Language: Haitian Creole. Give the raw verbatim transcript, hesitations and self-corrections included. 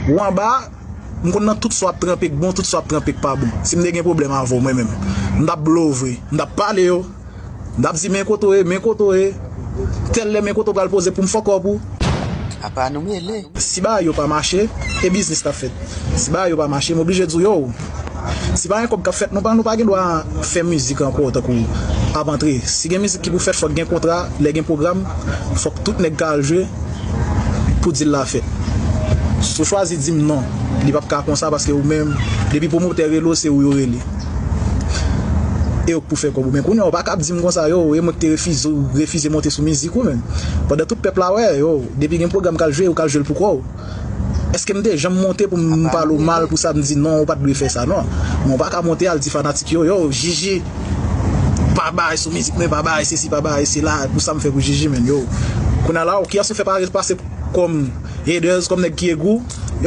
Ou anba, m konn nan tout sa w ap tranpe k bon, tout sa w ap tranpe k pa bon. Si m te gen pwoblèm avè w, mwen menm, m t ap blow vre. M t ap pale yo. M t ap di, men kote w ye, men kote w ye. Tèl lè, men kote w pral poze pou m fòk w pou. Apa nou mele. Si bagay yo pa mache, e biznis k ap fèt. Si bagay yo pa mache, m oblije di w, yo, si pa gen kòb k ap fèt, nou pa, nou pa gen dwa fè mizik ankò tankou ap antre. Si gen mizik ki pou fèt, fòk gen kontra, lè gen pwogram, fòk tout nèg ka al jwe pou deal la fèt. Si w chwazi di m non, li p ap ka konsa paske ou menm, depi pwomotè rele w, se ou yo rele. E yo k pou fè kòb ou. Men kounye a, ou pa ka ap di m konsa, yo, e mwen ki te refize, refize monte sou mizik ou menm. Pandan tout pèp la wè, yo, depi gen pwogram k al jwe, ou k al jwe l pou kò w. Èske m te janm monte pou m pale w mal pou sa, m di non, ou pa t dwe fè sa, non. Men ou pa ka monte al di fanatik yo, yo, Jiji pa bay sou mizik mwen, pa bay sesi, pa bay sela, pou sa m fè pou Jiji, men, yo. Kounye a la, kiyès ou fè pare pase kòm haters, kòm nèg ki egou?